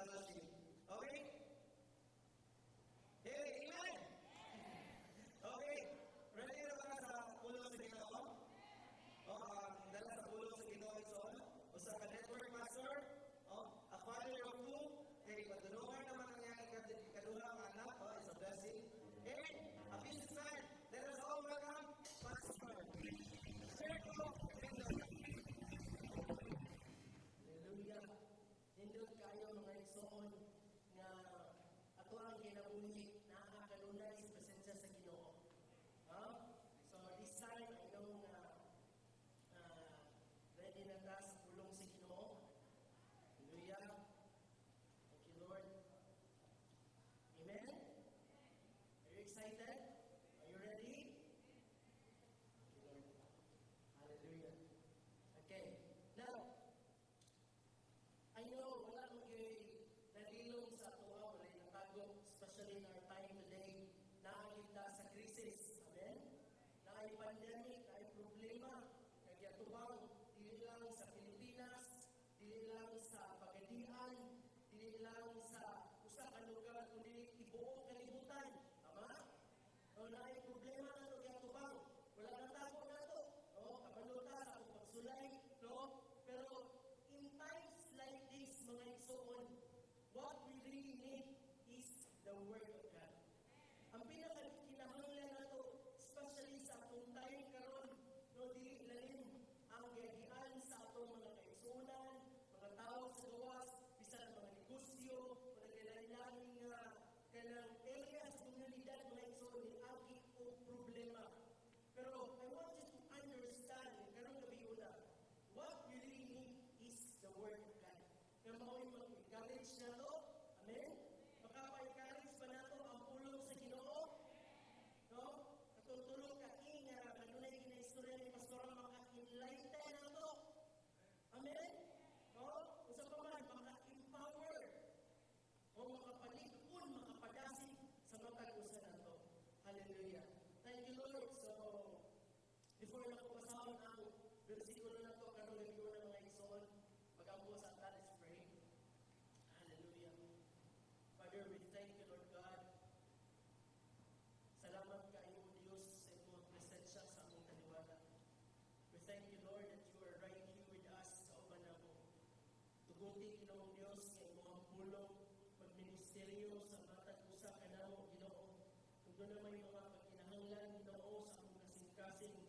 Fellowship. Okay? Hey, amen! Okay, ready na ba ka sa pulong sa Ginoo? Oh, ang dala sa pulong sa Ginoo, igsoon, usa ka network pastor, oh, a father of two, kay padulungan naman ang iyang ikaduha nga anak, oh, it's a blessing. And a businessman, let us all welcome Pastor Jericho Mendoza. Hallelujah. Nindot kayo, mga igsoon, nga ato ang kinabuhi naa kanunay sa presensya sa Ginoo. Ha? So this time I know nga ready na ta sa pulong sa Ginoo. Hallelujah. Thank you, Lord. Amen. Are you excited? Are you ready? Thank you, Lord. Hallelujah. Okay. Now, I know wala man gyud nalilong sa atoa, wala natago, especially in our time today, naa kita sa crisis. Amen? Naay pandemic, naay problema, kag giatubang, dili lang sa Pilipinas, dili lang sa Pagadian, dili lang sa usa ka lugar, kundi tibuok kalibutan. Tama? No, naay problema nato giatubang. Wala natago nato. No, kabalo ta sa atong pagsulay, no? Pero in times like this, mga igsoon, what we really need is the Word of God. Ang pinaka-kinahanglan nato, especially sa atong time karon, no, dili lalim ang giagian sa atong mga kaigsuonan, mga tao sa gawas, bisan mga negosyo, mga lain-lain nga kanang area sa komunidad, mga igsoon, niagi og problema. Pero I want you to understand, karong gabi una, what we really need is the Word of God. Nga mao'y mag-encourage nato. Amen? Makapa-encourage pa nato ang pulong sa Ginoo? No? Katong tulo ka E nga kanunay ginaistorya ni Pastor, maka-enlighten nato. Amen? No? Usa pa man, maka-empower o makapalig-on, makapadasig sa matag usa nato. Hallelujah. Thank you, Lord. So, before na ko basahon ang bersikulo nato karong gabi una, mga igsoon, mag-ampo sa ta, let's pray. Hallelujah. Father, we thank you, Lord God. Salamat kaayo, Diyos, sa imong presensya sa among taliwala. We thank you, Lord, that you are right here with us kauban namo. Tuguti, Ginoong Diyos, nga imong pulong magministeryo sa matag usa kanamo, Ginoo. Kung duna may mga pagkinahanglan, Ginoo, sa among kasing-kasing,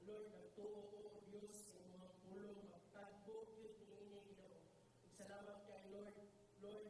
Lord, nagtuo ko, O Diyos, nga imong pulong magtagbo gyud niini, Ginoo. Ug salamat kay Lord, Lord,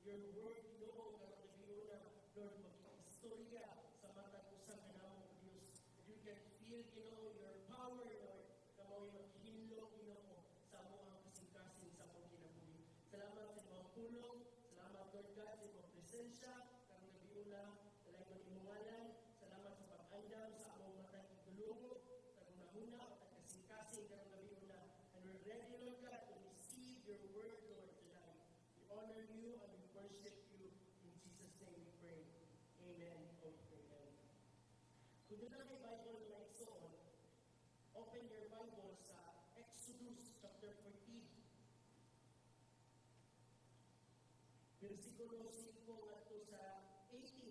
your word, Ginoo, karong gabi una, Lord, mag-istorya sa matag usa kanamo, O Diyos. That we can feel, Ginoo, your power, Lord, na mao'y maghinlo, Ginoo, sa among kasing-kasing sa among kinabuhi. Salamat sa imong pulong, salamat, Lord God, sa imong presensya karong gabi una, dalaygon imong ngalan. Salamat sa pag-andam sa among matag igdulungo, tag hunahuna, tag kasing-kasing karong gabi una. And we're ready, Lord God, to receive your word, Lord, tonight. We honor you and we worship you. In Jesus' name we pray. Amen. Oh, amen. Kung duna kay Bible, mga igsoon, open your Bible sa Exodus chapter 14. Versikulo 5 ngadto sa 18.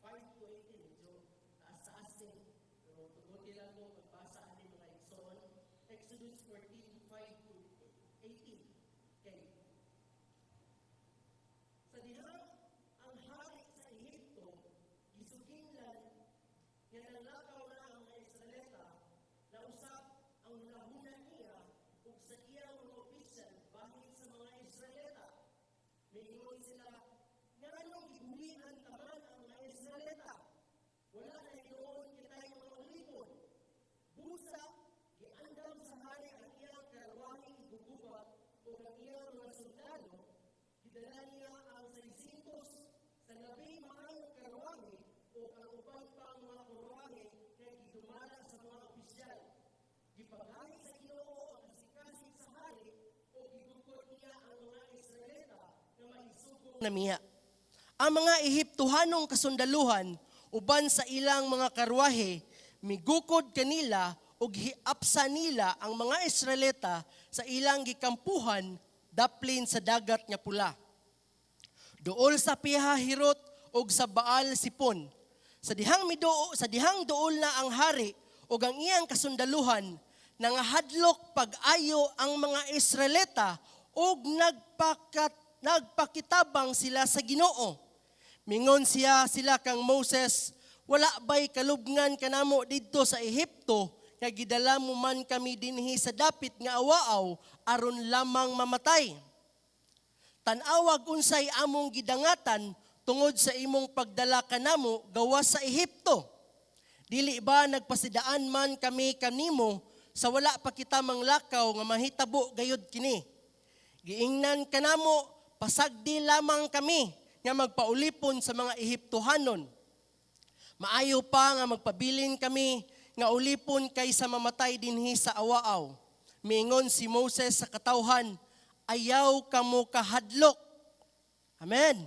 5 to 18, medyo taas-taas din. Pero tuguti lang ko pagbasa ani, mga igsoon. Exodus 14, 5 to 18. Okay. Sa dihang ang hari sa Ehipto gisuginlan nga nanglakaw na ang mga Israelita, nausab ang hunahuna niya ug sa iyang mga opisyal bahin sa mga Israelita. Miingon sila, "Nganong gibuhian ta man ang mga Israelita? Wala na hinuon kitay mga ulipon." Busa, giandam sa hari ang iyang karwaheng igugubat ug ang iyang mga sundalo. Gidala niya ang 600 sa labing maayong karwahe ug ang uban pang mga karwahe nga gidumala sa mga opisyal. Gipagahi sa Ginoo ang kasing-kasing sa hari ug gigukod niya ang mga Israelita nga maisugo namiya. Ang mga Ehiptohanong kasundaluhan uban sa ilang mga karwahe migukod kanila ug hiapsa nila ang mga Israelita sa ilang gikampuhan. daplin sa Dagat nga Pula, duol sa Pihahirot ug sa Baal Sipon. Sa dihang duol na ang hari ug ang iyang kasundaluhan, nangahadlok pag-ayo ang mga Israelita ug nagpakitabang sila sa Ginoo. Mingon sila kang Moses, "Wala bay kalubngan kanamo didto sa Ehipto nga gidala mo man kami dinhi sa dapit nga awaaw aron lamang mamatay? Tan-awag unsay among gidangatan tungod sa imong pagdala kanamo gawas sa Ehipto. Dili ba nagpasidaan man kami kanimo sa wala pa kita manglakaw nga mahitabo gayud kini? Giingnan kanamo, pasagdi lamang kami nga magpaulipon sa mga Ehiptohanon. Maayo pa nga magpabilin kami nga ulipon kaysa mamatay dinhi sa awaaw." Miingon si Moses sa katawhan, "Ayaw kamo kahadlok." Amen.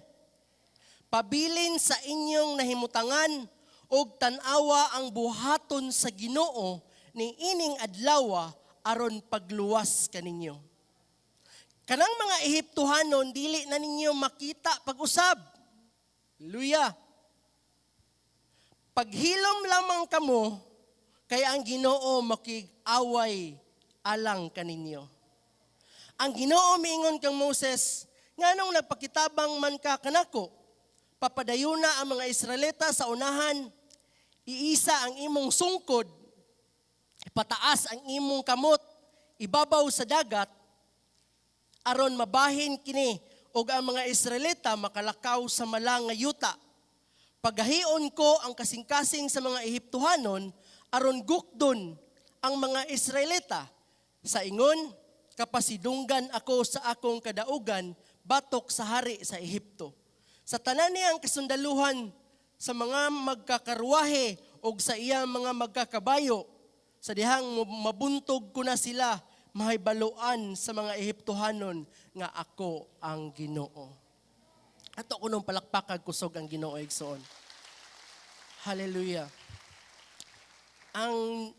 "Pabilin sa inyong nahimutangan og tan-awa ang buhaton sa Ginoo ni ining adlawa aron pagluwas kaninyo. Kanang mga Ehiptohanon dili na ninyo makita pag-usab." Hallelujah. "Paghilom lamang kamo kay ang Ginoo makig-away alang kaninyo." Ang Ginoo miingon kang Moses, "Nganong nagpakitabang man ka kanako? Papadayuna ang mga Israelita sa unahan, iisa ang imong sungkod, ipataas ang imong kamot, ibabaw sa dagat, aron mabahin kini ug ang mga Israelita makalakaw sa mala nga yuta. Pagahion ko ang kasing-kasing sa mga Ehiptohanon aron gukdon ang mga Israelita. Sa ingon, kapasidunggan ako sa akong kadaugan batok sa hari sa Ehipto, sa tanan niyang kasundaluhan, sa mga magkakarwahe ug sa iyang mga magkakabayo. Sa dihang mabuntog ko na sila, mahibaluan sa mga Ehiptohanon nga ako ang Ginoo." Ato kunong palakpakag kusog ang Ginoo, igsoon. Hallelujah. Ang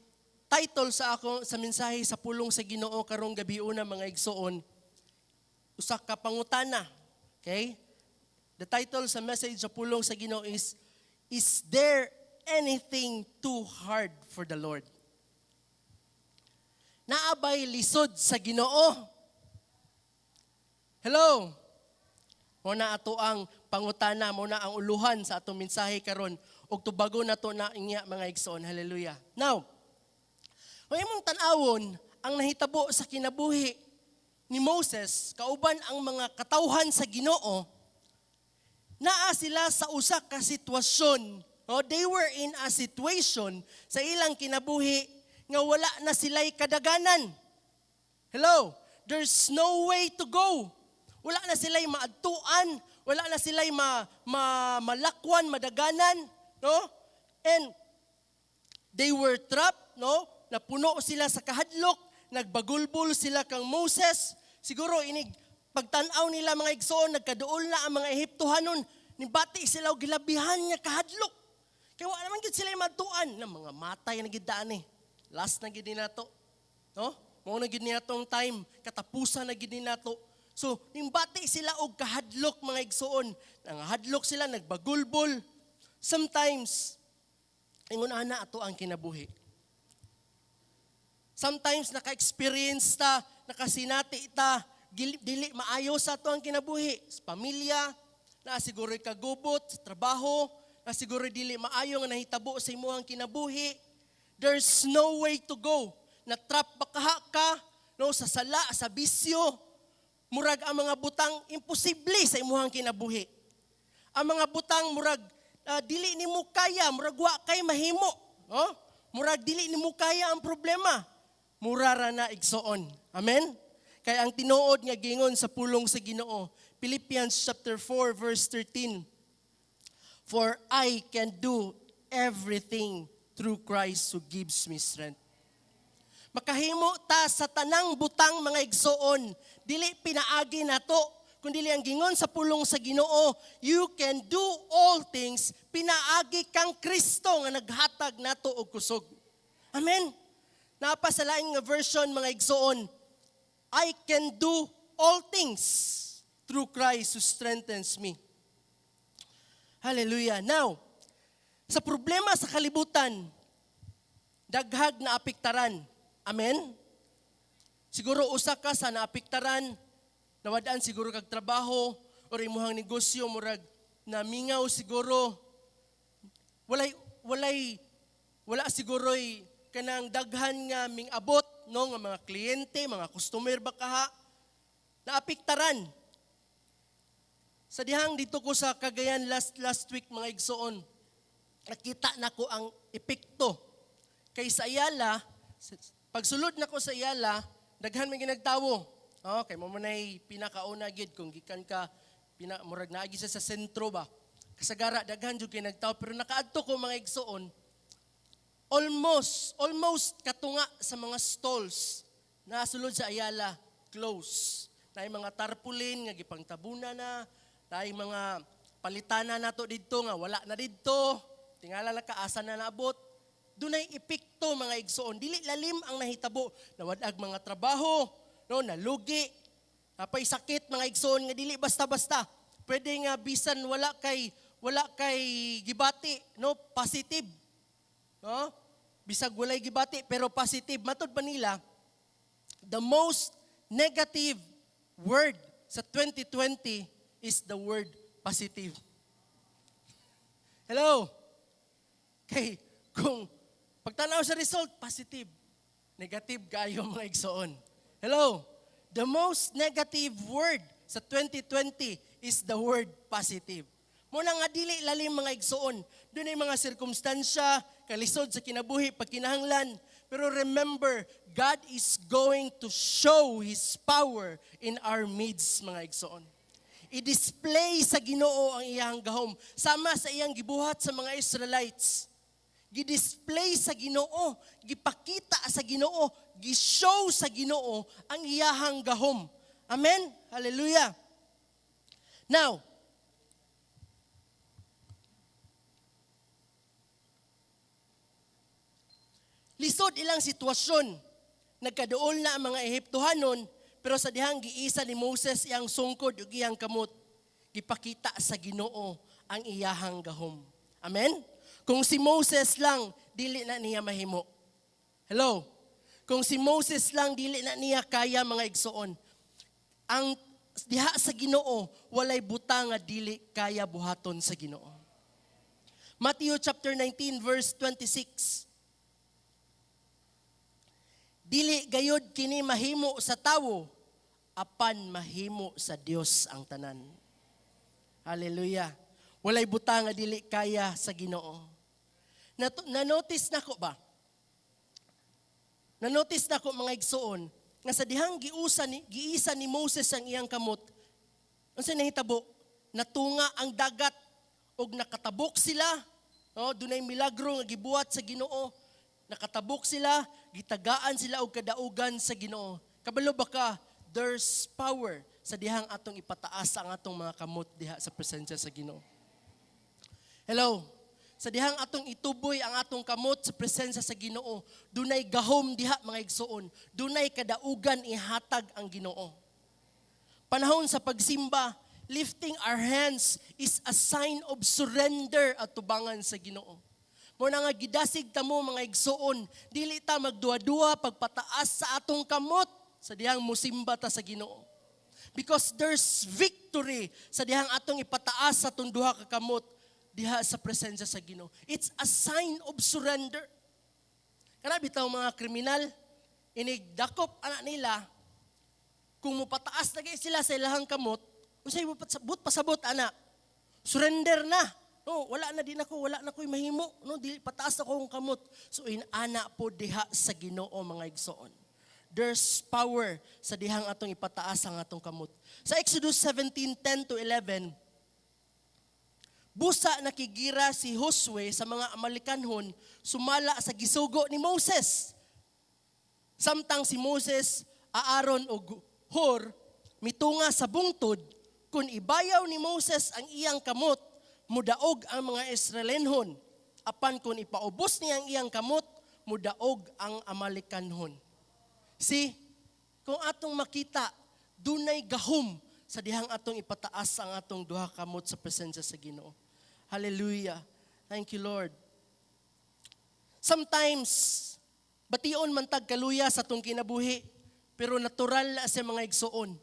title sa ako sa mensahe sa pulong sa Ginoo karong gabi una, mga igsoon, usa ka pangutana. Okay? The title sa message sa pulong sa Ginoo is "Is there anything too hard for the Lord?" Naa bay lisod sa Ginoo? Hello? Mao na ato ang pangutana, mao na ang uluhan sa atong mensahe karon ug tubago na to na inya, mga igsoon. Hallelujah. Now, kung imong tan-awon ang nahitabo sa kinabuhi ni Moses kauban ang mga katawhan sa Ginoo, naa sila sa usa ka sitwasyon. Oh, they were in a situation sa ilang kinabuhi nga wala na sila'y kadaganan. Hello? There's no way to go. Wala na sila'y maadtuan, wala na sila'y malakwan, madaganan, no? And they were trapped, no? Napuno sila sa kahadlok, nagbagulbol sila kang Moses. Siguro inig pagtan-aw nila, mga igsoon, nagkaduol na ang mga Ehiptohanon, nibati sila og gilabihan nga kahadlok. Kaya wala naman gid sila maadtuan na mga matay na gid daan eh. Last na gid ni nato. No? Mao na gid ni atong time, katapusan na gid ni nato. So, nimbati sila og kahadlok, mga igsoon. Nangahadlok sila, nagbagulbol. Sometimes, ingon ana ato ang kinabuhi. Sometimes naka-experience ta, nakasinati ta, dili maayo sa ato ang kinabuhi. Sa pamilya, na siguro kagubot, sa trabaho, na siguro dili maayo nga nahitabo sa imong kinabuhi. There's no way to go. Na-trap ba kaha ka, no, sa sala, sa bisyo. Murag ang mga butang imposible sa imong kinabuhi. Ang mga butang murag dili nimo kaya, murag wa kay mahimo, no? Murag dili nimo kaya ang problema. Mura ra na, igsoon. Amen? Kay ang tinuod nga gingon sa pulong sa Ginoo, Philippians chapter 4 verse 13, "For I can do everything through Christ who gives me strength." Makahimo ta sa tanang butang, mga igsoon, dili pinaagi nato, kundi ang gingon sa pulong sa Ginoo, you can do all things pinaagi kang Kristo nga naghatag nato og kusog. Amen. Naa pa sa laing nga version, mga igsoon, "I can do all things through Christ who strengthens me." Hallelujah. Now, sa problema sa kalibutan, daghag na apektaran. Amen? Siguro usa ka sa naapektaran, nawadaan siguro kag trabaho or imuhang negosyo murag namingaw siguro. Walay wala siguro'y kanang daghan nga ming-abot, no, nga mga kliyente, mga customer ba kaha naapektaran. Sa dihang dito ko sa Cagayan last last week, mga igsoon, nakita nako ang epekto. Kay sa Ayala, pagsulod nako sa Ayala, daghan man ginagtawo. Oh, kay mao man pinakauna gid kung gikan ka pina, murag naagi sa sentro ba. Kasagara daghan jud kay nagtawo, pero nakaadto ko, mga igsoon, almost katunga sa mga stalls na sulod sa Ayala close. Naay mga tarpaulin nga gipangtabuna na, naay mga palitana nato didto nga wala na didto. Tingala na kaasa na naabot. Dunay epekto, mga igsoon. Dili lalim ang nahitabo. Nawad-ag mga trabaho, no, nalugi. Apay sakit, mga igsoon, nga dili basta-basta. Pwede nga bisan wala kay gibati, no, positive. No? Bisag walay gibati pero positive. Matud pa nila, the most negative word sa 2020 is the word "positive." Hello? Kay kung pagtanaw sa result, positive. Negative kayo, mga igsoon. Hello? The most negative word sa 2020 is the word "positive." Mao na nga dili lalim, mga igsoon. Dunay mga sirkumstansya, kalisod sa kinabuhi, pagkinahanglan. Pero remember, God is going to show His power in our midst, mga igsoon. I-display sa Ginoo ang iyang gahom. Sama sa iyang gibuhat sa mga Israelites. Gi-display sa Ginoo, gipakita sa Ginoo, gi-show sa Ginoo ang iyahang gahom. Amen? Hallelujah. Now, lisod ilang sitwasyon. Nagkaduol na ang mga Ehiptohanon, pero sa dihang giisa ni Moses iyang sungkod ug iyang kamot, gipakita sa Ginoo ang iyahang gahom. Amen? Kung si Moses lang, dili na niya mahimo. Hello? Kung si Moses lang, dili na niya kaya, mga igsoon. Ang diha sa Ginoo, walay butang nga dili kaya buhaton sa Ginoo. Matthew chapter 19 verse 26. "Dili gayod kini mahimo sa tawo, apan mahimo sa Dios ang tanan." Hallelujah. Walay butang nga dili kaya sa Ginoo. Na-notice nako ba? Na-notice nako, mga igsoon, nga sa dihang giisa ni Moses ang iyang kamot, unsa nahitabo? Natunga ang dagat ug nakatabok sila. No, dunay milagro nga gibuhat sa Ginoo. Nakatabok sila, gitagaan sila og kadaugan sa Ginoo. Kabalo ba ka, there's power sa dihang atong ipataas ang atong mga kamot diha sa presensya sa Ginoo. Hello? Sa dihang atong ituboy ang atong kamot sa presensya sa Ginoo, dunay gahom diha, mga igsoon. Dunay kadaugan ihatag ang Ginoo. Panahon sa pagsimba, lifting our hands is a sign of surrender at tubangan sa Ginoo. Mao na nga gidasig ta mo, mga igsoon, dili ta magduwa-duwa pagpataas sa atong kamot sa dihang musimba ta sa Ginoo. Because there's victory sa dihang atong ipataas sa atong duha ka kamot diha sa presensya sa Ginoo. It's a sign of surrender. Kana bitaw mga kriminal, inig dakop ana nila, kung mopataas na gay sila sa ilahang kamot, unsay mo pasabot pasabot ana? Surrender na. No, wala na din ako, wala na ko'y mahimo. No, di pataas ako akong kamot. So inana po diha sa Ginoo, mga igsoon. There's power sa dihang atong ipataas ang atong kamot. Sa Exodus 17:10 to 11, busa nakigira si Josue sa mga Amalekanhon sumala sa gisugo ni Moses. Samtang si Moses, Aaron ug Hur mitunga sa bungtod, kung ibayaw ni Moses ang iyang kamot, mudaog ang mga Israelenhon. Apan kung ipaubos niya ang iyang kamot, mudaog ang Amalekanhon. See, kung atong makita, Dunay gahom sa dihang atong ipataas ang atong duha kamot sa presensya sa Ginoo. Hallelujah. Thank you, Lord. Sometimes, bation man tag kaluya sa atong kinabuhi, pero natural na sa mga igsuon.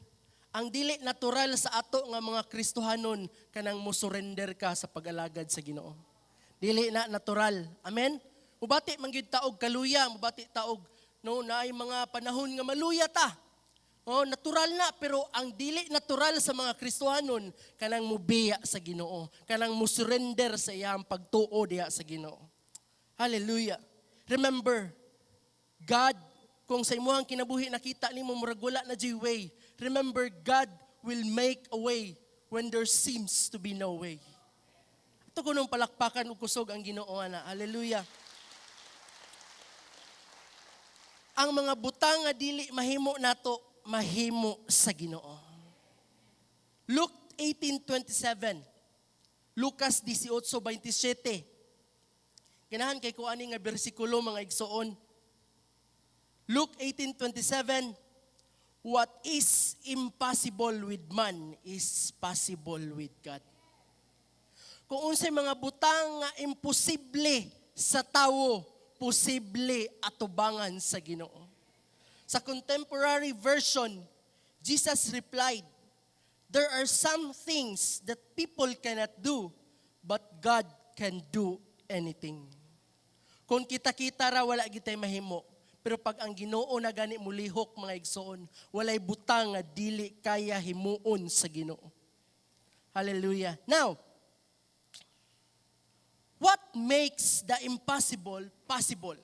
Ang dili natural sa ato nga mga Kristohanon, kanang mo surrender ka sa pag-alagad sa Ginoo. Dili na natural. Amen? Mubati man gyud ta og kaluya, mubati ta og, no, naay mga panahon nga maluya ta. Oh, natural na, pero ang dili natural sa mga Kristohanon, kanang mubiya sa Ginoo, kanang mo surrender sa iyang pagtuo diha sa Ginoo. Hallelujah. Remember, God, kung sa imuhang kinabuhi nakita nimo murag wala na juy way, remember, God will make a way when there seems to be no way. Ato kunong palakpakan ug kusog ang Ginoo ana. Hallelujah. Ang mga butang nga dili mahimo nato, mahimo sa Ginoo. Luke 18:27. Lucas 18:27. Ganahan kay ko ani nga bersikulo, mga igsoon. Luke 18:27, "What is impossible with man is possible with God." Kung unsay mga butang nga imposible sa tawo, posible atubangan sa Ginoo. Sa contemporary version, Jesus replied, "There are some things that people cannot do, but God can do anything." Kung kita-kita ra, wala gitay mahimo. Pero pag ang Ginoo na gani mulihok, mga igsoon, walay butang nga dili kaya himuon sa Ginoo. Hallelujah. Now, what makes the impossible possible?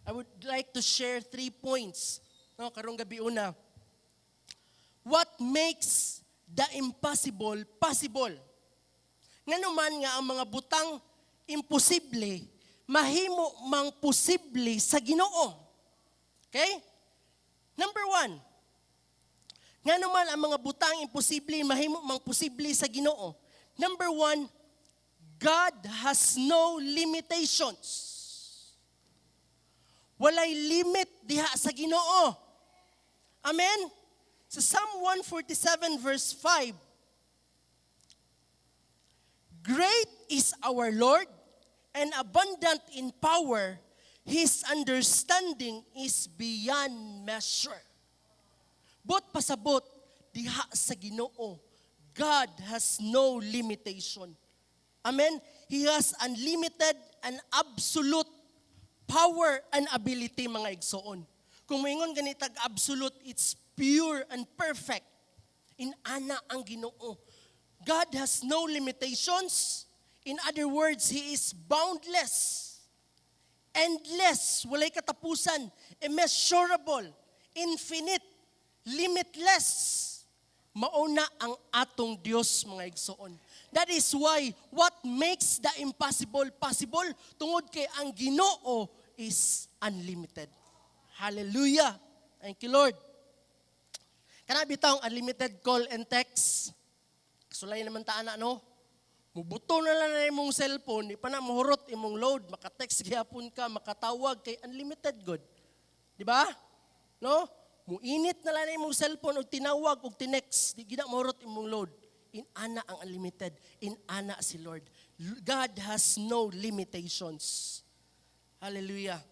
I would like to share three points, no, karong gabi una. What makes the impossible possible? Ngano man nga ang mga butang imposible mahimo mang posible sa Ginoo? Okay? Number one, ngano man ang mga butang imposible mahimo mang posible sa Ginoo? Number one, God has no limitations. Walay limit diha sa Ginoo. Amen? Sa Psalm 147 verse 5, "Great is our Lord and abundant in power, His understanding is beyond measure." Buot pasabot, diha sa Ginoo, God has no limitation. Amen? He has unlimited and absolute power and ability, mga igsoon. Kung moingon ganitag absolute, it's pure and perfect. Inana ang Ginoo. God has no limitations. In other words, He is boundless, endless, walay katapusan, immeasurable, infinite, limitless. Mauna ang atong Dios, mga igsoon. That is why what makes the impossible possible, tungod kay ang Ginoo is unlimited. Hallelujah. Thank you, Lord. Kana bitawng unlimited call and text. Sulay naman ta ana, no? Mubuto na lang na imong cellphone, di pa na mahurot imong load, maka-text gihapon ka, makatawag kay unlimited gud. Di ba? No? Muinit na lang na imong cellphone og tinawag og tinext, di gina mahurot imong load. Inana ang unlimited, inana si Lord. God has no limitations. Hallelujah.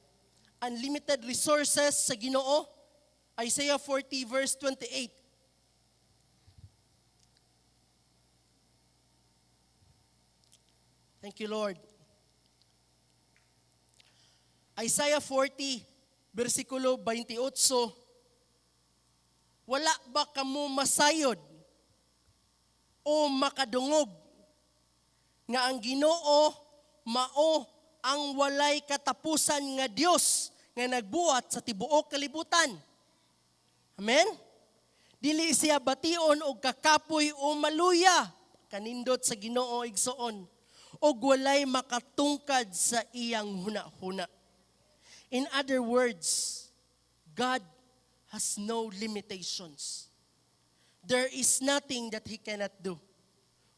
Unlimited resources sa Ginoo. Isaiah 40 verse 28. Thank you, Lord. Isaiah 40, versikulo 28. "Wala ba kamo masayod o makadungog nga ang Ginoo mao ang walay katapusan nga Dios nga nagbuhat sa tibuok kalibutan?" Amen? Dili siya bation og kakapoy o maluya. Kanindot sa Ginoo, igsoon. Og walay makatungkad sa iyang huna-huna. In other words, God has no limitations. There is nothing that He cannot do.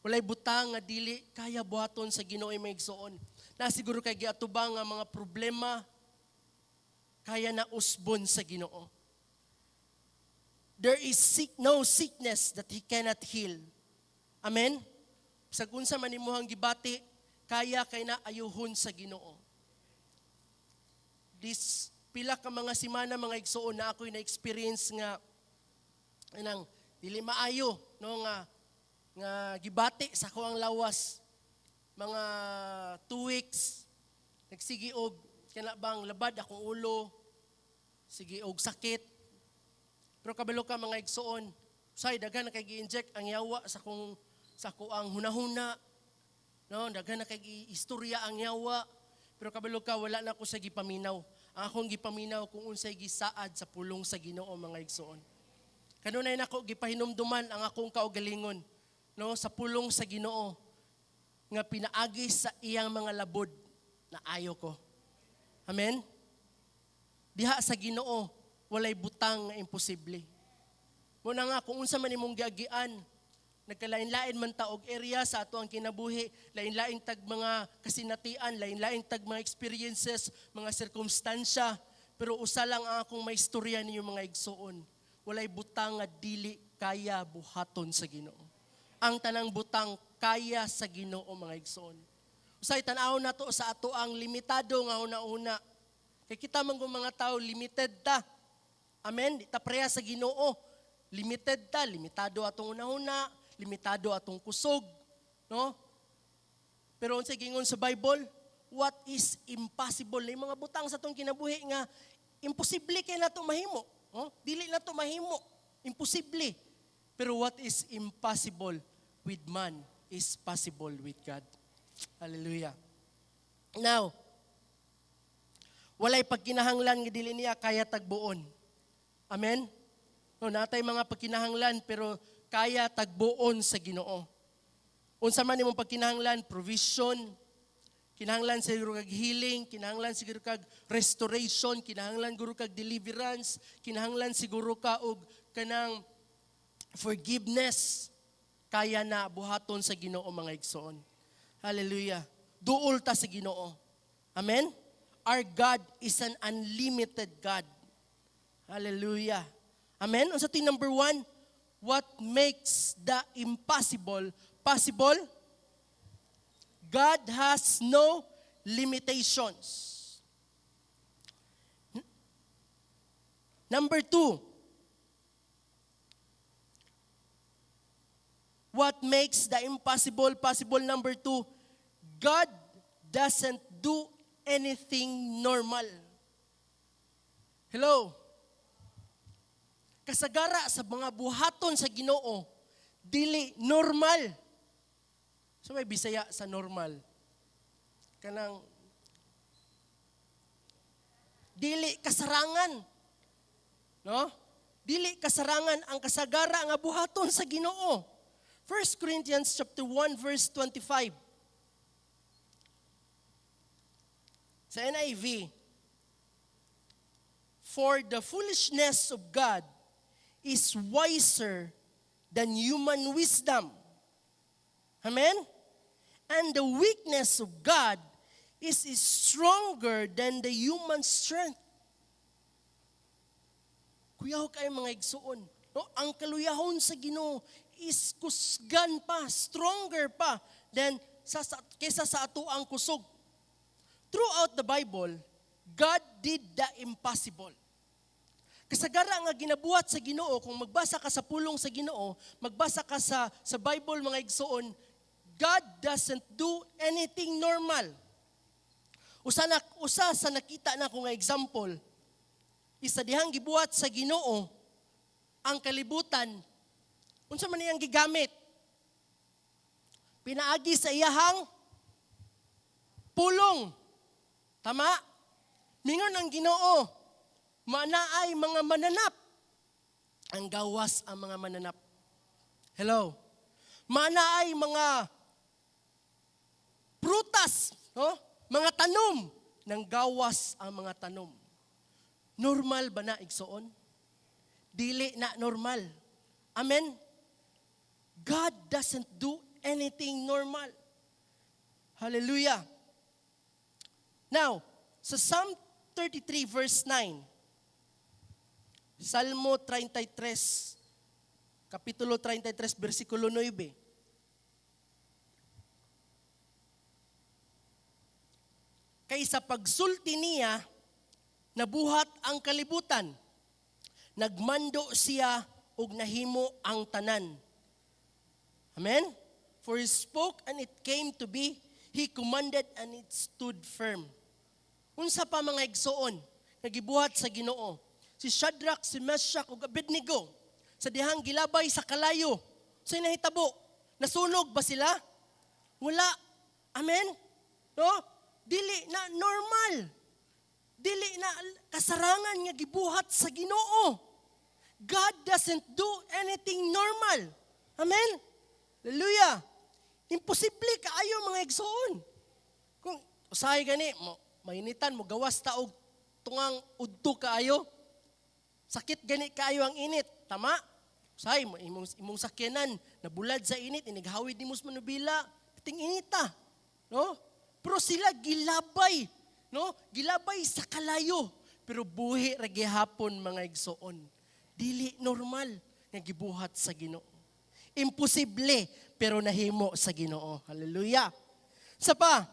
Walay butang nga dili kaya buhaton sa Ginoo, mga igsoon. Na siguro kay giatubang nga mga problema, kaya na usbon sa Ginoo. There is no sickness that He cannot heal. Amen? Sa unsa man imuhang gibati, kaya kay na ayuhon sa Ginoo. This pila ka mga simana, mga igsuon, na ako'y na-experience nga anang dili maayo, no, nga nga gibati sa akoang lawas. Mga 2 weeks nagsigi og kana bang labad akong ulo, sige og sakit. Pero kabalo ka, mga igsuon, say daghan na kay gi-inject ang yawa sa akoang hunahuna, no? Daghan na kay istorya ang yawa, pero kabalo ka, wala na ko sa gipaminaw. Ang akong gipaminaw kung unsay gisaad sa pulong sa Ginoo, mga igsuon. Kanunay nako gipahinumduman ang akong kaugalingon, no, sa pulong sa Ginoo nga pinaagi sa iyang mga labod na ayo ko. Amen. Diha sa Ginoo walay butang nga imposible. Muna nga kung unsa man imong giagian, nagkalain-lain man ta og area sa ato ang kinabuhi, lain-lain tag mga kasinatian, lain-lain tag mga experiences, mga sirkumstansya, pero usa lang ang akong maistorya ninyo, mga igsuon. Walay butang nga dili kaya buhaton sa Ginoo. Ang tanang butang kaya sa Ginoo, mga igsuon. Usay tan-awon nato sa ato ang limitado nga una-una. Kay kita man kung mga tao, limited ta. Amen? Di ta pareha sa Ginoo. Limited ta, limitado atong una-una, limitado atong kusog, no? Pero unsay gingon sa Bible? What is impossible? Yung mga butang sa atong kinabuhi nga imposible kay nato mahimo, no? Dili nato mahimo. Imposible. Pero what is impossible with man is possible with God. Hallelujah. Now, walay pagkinahanglan nga dili niya kaya tagbuon. Amen? No, natay mga pagkinahanglan pero kaya tagbuon sa Ginoo. Unsa man imong pagkinahanglan, provision, kinahanglan siguro kag healing, kinahanglan siguro kag restoration, kinahanglan siguro kag deliverance, kinahanglan siguro ka og kanang forgiveness. Kaya na buhaton sa Ginoo, mga igsoon. Hallelujah. Duol ta sa Ginoo. Amen? Our God is an unlimited God. Hallelujah. Amen? Unsa to yung number one? What makes the impossible possible? God has no limitations. Number two, what makes the impossible possible? Number two, God doesn't do anything normal. Hello? Kasagara sa mga buhaton sa Ginoo, dili normal. So may Bisaya sa normal? Kanang dili kasarangan. No? Dili kasarangan ang kasagara nga buhaton sa Ginoo. 1 Corinthians chapter 1 verse 25. Sa NIV, "For the foolishness of God is wiser than human wisdom." Amen? "And the weakness of God is stronger than the human strength." Kuyaw kay, mga igsuon. No, ang kaluyahon sa Ginoo is kusgan pa, stronger pa than kaysa sa ato ang kusog. Throughout the Bible, God did the impossible. Kasagara nga ginabuhat sa Ginoo, kung magbasa ka sa pulong sa Ginoo, magbasa ka sa Bible, mga igsuon, God doesn't do anything normal. Usa sa nakita na ko nga example, isa dihang gibuhat sa Ginoo ang kalibutan, unsa man iyang gigamit? Pinaagi sa iyahang pulong. Tama? Mingon ang Ginoo, "Manaay mga mananap." Ang gawas ang mga mananap. Hello? Manaay mga prutas, no? Mga tanom, nang gawas ang mga tanom. Normal ba na, igsoon? Dili na normal. Amen? God doesn't do anything normal. Hallelujah. Now, sa Psalm 33 verse 9, Salmo 33, Kapitulo 33, versikulo 9. Kay sa pagsulti niya, nabuhat ang kalibutan. Nagmando siya ug nahimo ang tanan. Amen? For He spoke and it came to be. He commanded and it stood firm. Unsa pa, mga igsoon, nga gibuhat sa Ginoo? Si Shadrach, si Meshach ug Abednego sa dihang gilabay sa kalayo. Sa nahitabo, nasunog ba sila? Wala. Amen? No? Dili na normal. Dili na kasarangan nga gibuhat sa Ginoo. God doesn't do anything normal. Amen? Hallelujah. Imposible kaayo, mga igsoon. Kung usahay gani mo mainitan mo, gawas ta og tungang udto kaayo. Sakit gani kaayo ang init, tama? Usahay mo imong sakyanan nabulad sa init, inighawid nimo sa manubila, ting inita, no? Pero sila gilabay, no? Gilabay sa kalayo, pero buhi ra gihapon, mga igsoon. Dili normal nga gibuhat sa Ginoo. Imposible pero nahimo sa Ginoo. Hallelujah. Sa pa,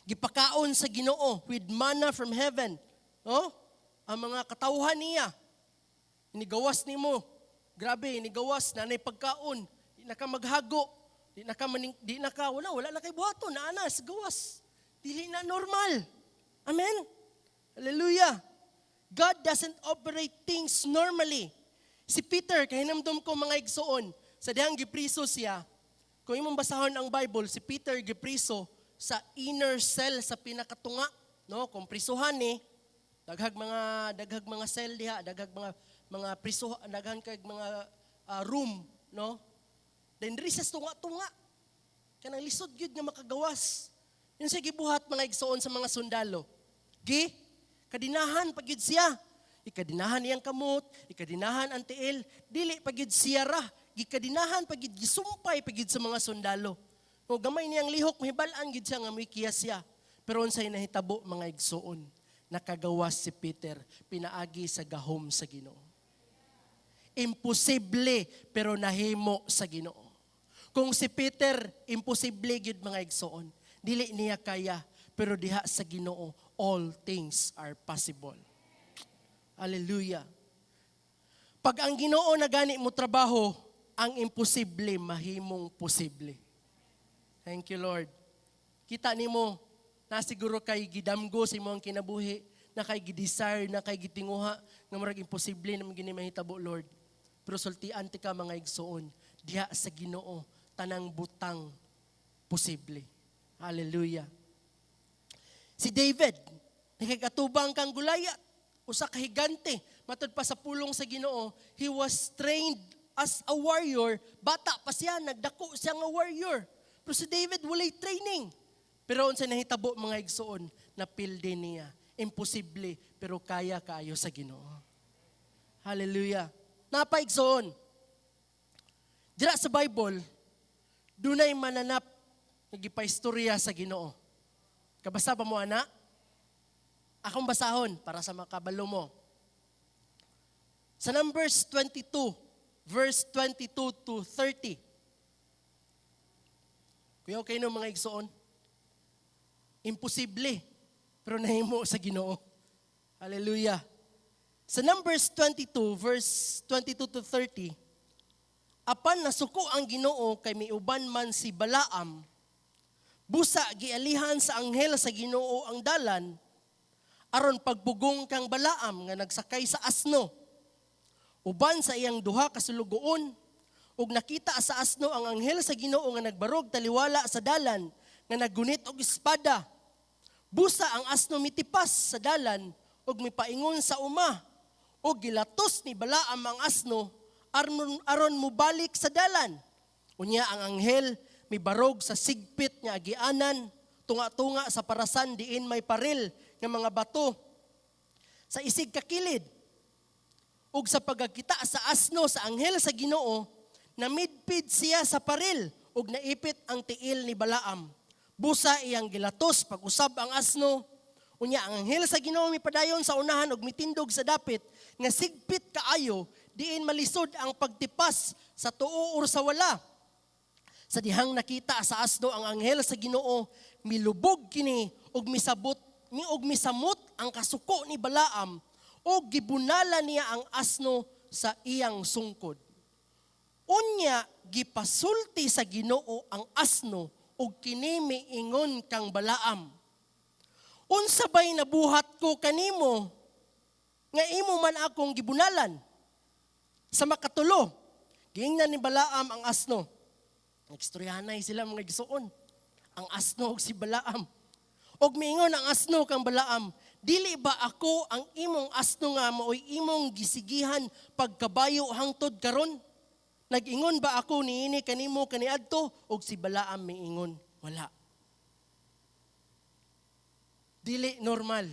gipakaon sa Ginoo with manna from heaven, no? Ang mga katawhan niya. Inigawas nimo. Grabe, inigawas na pagkaon. Di na ka maghago. Di na ka maning, di na ka wala wala na kay buhaton, naa na sa gawas. Dili na normal. Amen. Hallelujah. God doesn't operate things normally. Si Peter, kahinamdom ko, mga igsoon, sa dihang gipriso siya, kung imong basahon ang Bible, si Peter gipriso sa inner cell, sa pinakatunga, no? Kung prisuhan ni, daghag mga cell diha, daghag mga priso, daghan kay mga room, no? Then diri sa tunga-tunga. Kanang lisod gyud nga makagawas. Yun siya gibuhat, mga igsoon, sa mga sundalo. Gi kadinahan pa gyud siya. Ikadinahan iyang kamot, ikadinahan ang tiil, dili pa gyud siya ra. Gikadinahan pa gyud, gisumpay pa gyud sa mga sundalo. O gamay niyang lihok, mahibal-an gyud siya nga mikiya siya. Pero unsay nahitabo, mga igsoon? Nakagawas si Peter pinaagi sa gahom sa Ginoo. Imposible pero nahimo sa Ginoo. Kung si Peter, imposible gyud, mga igsoon. Dili niya kaya, pero diha sa Ginoo, all things are possible. Hallelujah. Pag ang Ginoo na gani mo trabaho, ang imposible mahimong posible. Thank you, Lord. Kita nimo na siguro kay gidamgo sa imong kinabuhi, na kay gidesire, na kay gitinguha, nga murag imposible naman gini mahitabo, Lord. Pero sultian ti ka, mga igsoon, diha sa Ginoo, tanang butang posible. Hallelujah. Si David, nakikatubang kang Goliath, usa ka higante, matud pa sa pulong sa Ginoo, he was trained as a warrior. Bata pa siya, nagdako siya nga warrior. Pero si David walay training. Pero unsa nahitabo, mga igsoon, napildi niya. Imposible, pero kaya kaayo sa Ginoo. Hallelujah. Napa, igsoon. Dira sa Bible, dunay mananap nga gipaistorya sa Ginoo. Kabasa ba mo ana? Akong basahon para sa makabalo mo. Sa Numbers 22, verse 22 to 30. Kuya, okay no, mga igsoon? Imposible, pero nahimo sa Ginoo. Hallelujah. Sa Numbers 22, verse 22 to 30, apan nasuko ang Ginoo kay miuban man si Balaam. Busa gialihan sa anghel sa Ginoo ang dalan aron pagpugong kang Balaam nga nagsakay sa asno uban sa iyang duha ka sulugoon, ug nakita sa asno ang anghel sa Ginoo nga nagbarog taliwala sa dalan nga naggunit og espada. Busa ang asno mitipas sa dalan ug mipaingon sa uma, ug gilatos ni Balaam ang asno aron mobalik sa dalan. Unya ang anghel mibarog sa sigpit nga agianan tunga-tunga sa parasan diin may paril nga mga bato sa isig kakilid. Ug sa pagkakita sa asno sa anghel sa Ginoo, namidpid siya sa paril ug naipit ang tiil ni Balaam. Busa iyang gilatos pag-usab ang asno. Unya ang anghel sa Ginoo mipadayon sa unahan ug mitindog sa dapit. nga sigpit kaayo, diin malisod ang pagtipas sa tuo or sa wala. Sa dihang nakita sa asno ang anghel sa Ginoo, milubog kini ug misabot mi og misamot ang kasuko ni Balaam ug gibunala niya ang asno sa iyang sungkod. Unya gipasulti sa Ginoo ang asno ug kini miingon kang Balaam, "Unsa bay nabuhat ko kanimo nga imo man akong gibunalan?" Sa makatulo, giingnan ni Balaam ang asno. Nagstoryanay sila, mga igsuon. Ang asno ug si Balaam. Og miingon ang asno kang Balaam, "Dili ba ako ang imong asno nga maoy imong gisigihan pagkabayo hangtod karon? Nag-ingon ba ako niini kanimo kaniadto?" Og si Balaam miingon, "Wala." Dili normal.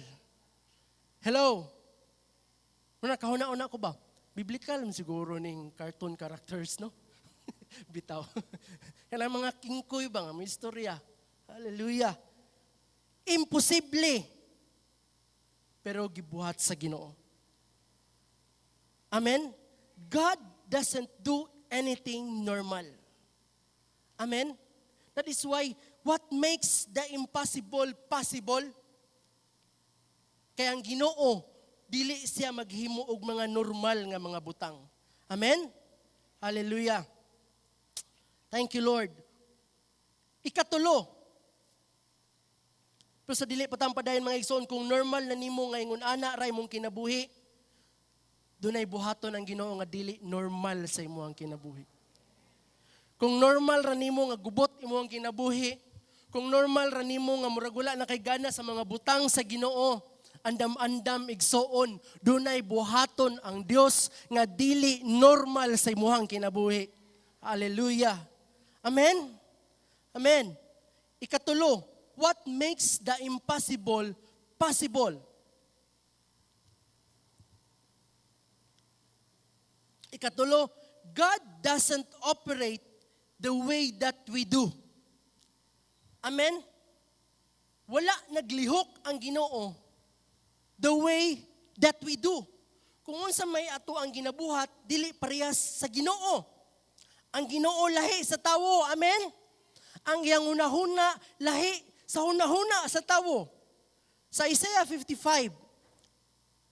Hello? Muna kahuna-una ko ba? Biblical man siguro ning cartoon characters, no? Bitaw. Kanang mga kingkoy ba nga may istorya. Hallelujah. Imposible. Pero gibuhat sa Ginoo. Amen? God doesn't do anything normal. Amen? That is why what makes the impossible possible? Kaya ang Ginoo, dili siya maghimo og mga normal nga mga butang. Amen? Hallelujah. Thank you, Lord. Ikatulo. Pero sa dili pa padayon, mga igsoon, kung normal na nimo nga ingon ana ra imong kinabuhi, dunay buhaton ang Ginoo nga dili normal sa imong kinabuhi. Kung normal ra nimo nga gubot imong kinabuhi, kung normal ra nimo nga murag wala na kay gana sa mga butang sa Ginoo, andam-andam, igsoon, dunay buhaton ang Dios nga dili normal sa imong kinabuhi. Hallelujah. Amen. Amen. Ikatulo, what makes the impossible possible? Ikatulo, God doesn't operate the way that we do. Amen? Wala naglihok ang Ginoo the way that we do. Kung unsa may ato ang ginabuhat, dili parehas sa Ginoo. Ang Ginoo lahi sa tawo. Amen? Ang iyang hunahuna lahi sa hunahuna sa tawo. Sa Isaiah 55,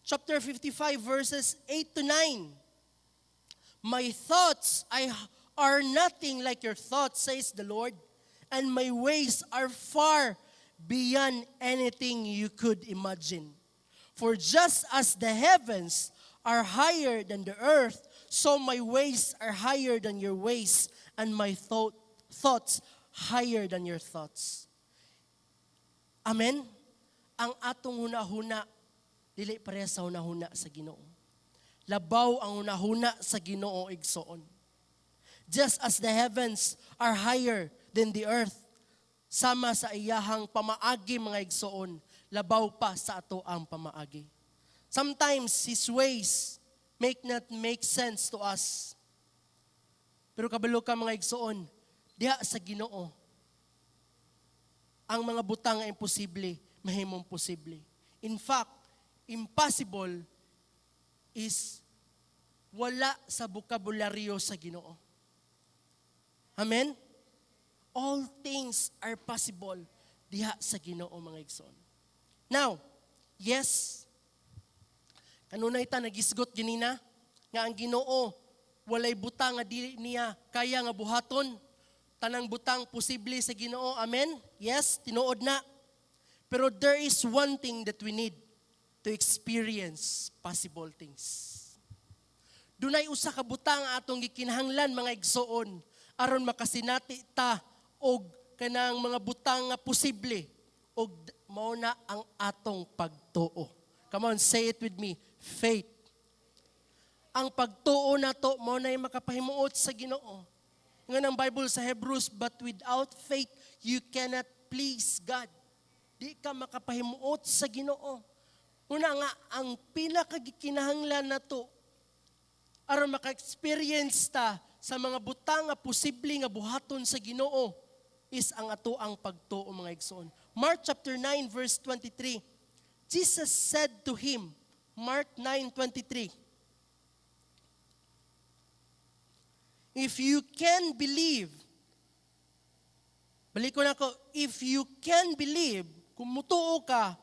chapter 55 verses 8 to 9. "My thoughts are nothing like your thoughts, says the Lord, and my ways are far beyond anything you could imagine. For just as the heavens are higher than the earth, so my ways are higher than your ways, and my thoughts higher than your thoughts." Amen? Ang atong hunahuna, dili pareha sa hunahuna sa Ginoo. Labaw ang hunahuna sa Ginoo, igsoon. Just as the heavens are higher than the earth, sama sa iyahang pamaagi, mga igsoon, labaw pa sa ato ang pamaagi. Sometimes His ways make not make sense to us. Pero kabalo ka, mga igsoon, diha sa Ginoo, ang mga butang nga imposible, mahimong posible. In fact, impossible is wala sa bokabularyo sa Ginoo. Amen? All things are possible diha sa Ginoo, mga igsoon. Now, yes, kanunay ta nagisgot ganina nga ang Ginoo walay butang nga dili niya kaya nga buhaton. Tanang butang posible sa Ginoo. Amen? Yes, tinuod na. Pero there is one thing that we need to experience possible things. Dunay usa ka butang atong gikinahanglan, mga igsoon, aron makasinati ta og kanang mga butang nga posible, og mao na ang atong pagtuo. Come on, say it with me. Faith. Ang pagtuo nato mao na makapahimuot sa Ginoo. Nga ng Bible sa Hebrews, "But without faith you cannot please God." Di ka makapahimuot sa Ginoo. Una nga, ang pinakagikinahanglan nato aron maka-experience ta sa mga butang nga posible nga buhaton sa Ginoo is ang ato ang pagtuo, mga igsoon. Mark chapter 9 verse 23. Jesus said to him, Mark 9:23. If you can believe, balik ko na ko, if you can believe, kung mutuo ka,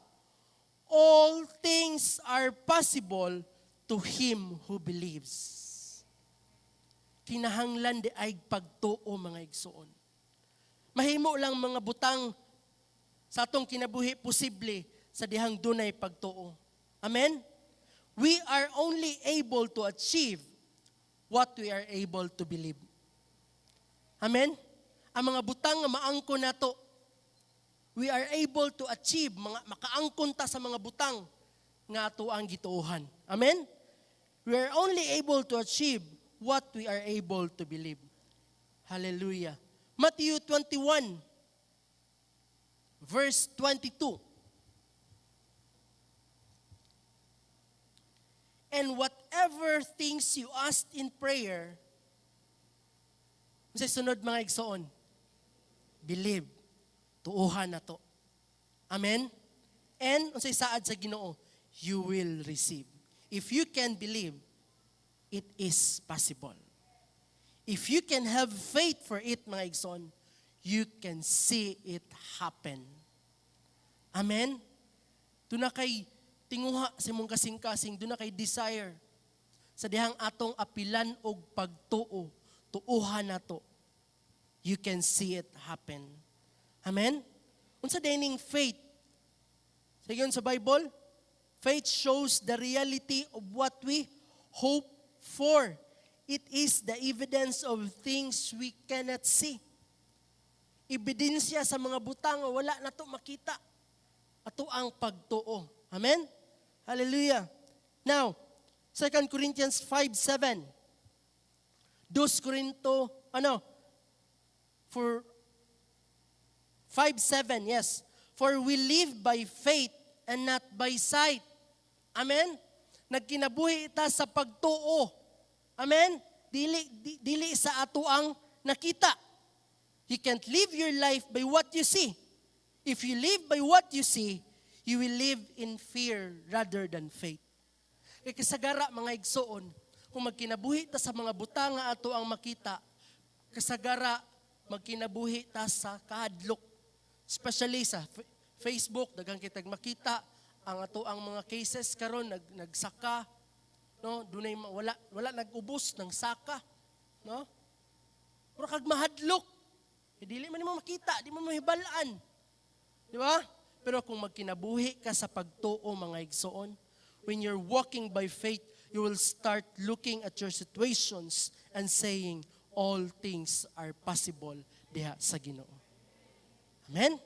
all things are possible to him who believes. Kinahanglan diay pagtuo, mga igsoon. Mahimo lang mga butang sa atong kinabuhi posible sa dihang dunay pagtuo. Amen? We are only able to achieve what we are able to believe. Amen? Ang mga butang nga maangkon nato, we are able to achieve, mga makaangkon ta sa mga butang nga ato ang gituohan. Amen? We are only able to achieve what we are able to believe. Hallelujah. Matthew 21, verse 22. And whatever things you ask in prayer, sa sunod, mga igsoon, believe, tuuhan na to. Amen? And unsay saad sa Ginoo, you will receive. If you can believe, it is possible. If you can have faith for it, mga igsoon, you can see it happen. Amen? Duna kay tinguha sa imong kasing-kasing, duna kay desire. Sa dihang atong apilan og pagtuo, tuuhan nato, you can see it happen. Amen? Unsa dining faith? Sayon sa Bible, faith shows the reality of what we hope for. It is the evidence of things we cannot see. Ebidensya sa mga butang nga wala nato makita. Ato ang pagtuo. Amen? Hallelujah. Now, 2 Corinthians 5:7. 2 Corinto, ano? For 5:7, yes. For we live by faith and not by sight. Amen? Nagkinabuhi ta sa pagtuo. Amen? Dili sa ato ang nakita. You can't live your life by what you see. If you live by what you see, you will live in fear rather than faith. Kay kasagara, mga igsoon, kung magkinabuhi ta sa mga butang nga ato ang makita, kasagara magkinabuhi ta sa kahadlok. Especially sa Facebook, daghan kitag makita ang ato ang mga cases karon nagsaka, no? Dunay wala nag-ubos ng saka, no? Mura kag mahadlok. Eh, dili man nimo makita, di mo mahibal-an. Di ba? Pero kung magkinabuhi ka sa pagtuo, mga igsoon, when you're walking by faith, you will start looking at your situations and saying, all things are possible diha sa Ginoo. Amen?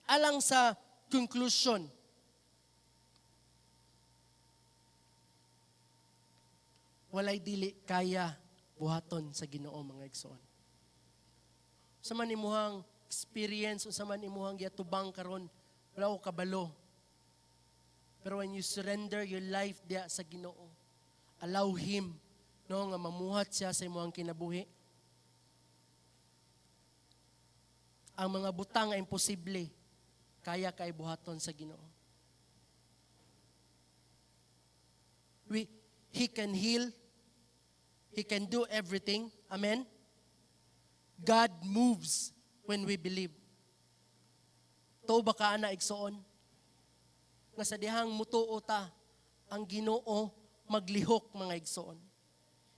Alang sa conclusion, walay dili kaya buhaton sa Ginoo, mga igsoon. Sa man imuhang experience, sa man imuhang giatubang karon, wala ko kabalo. Pero when you surrender your life diha sa Ginoo, allow Him, no, nga mamuhat siya sa imuhang kinabuhi. Ang mga butang nga imposible, kaya kay buhaton sa Ginoo. He can heal. He can do everything. Amen? God moves when we believe. Tuo ba ka ana, igsoon? Nga sa dihang mutuo ta, ang Ginoo maglihok, mga igsoon.